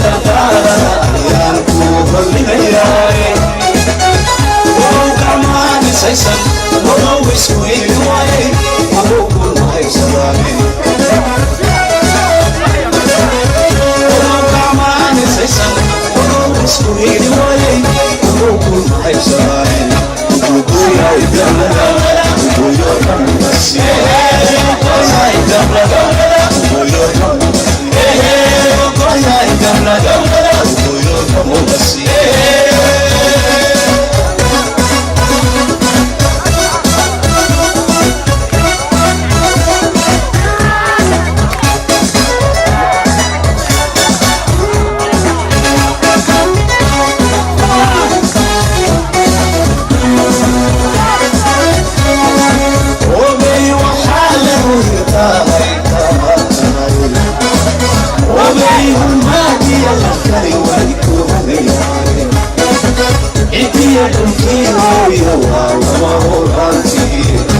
Dardaarana ayaan ku hollinayaaye. Ogow gacmaanisaysan, ogow isku hili waayey, ogow kulma haysadaane. Ogow gacmaanisaysan, ogow isku hili waayey, ogow kulma haysadaane. Ugogoyay gamlada, ugoyo kamubasi. Ugogoyay gamlada, ugoyo kamubasi. Ugogoyay gamlada, ugoyo kamubasi. Obey waxaa lagu hirtahay tahay. Obey humaadiya la kari way ku hagayaane. Cidiya dhulkii hooyo waa lama huraantii.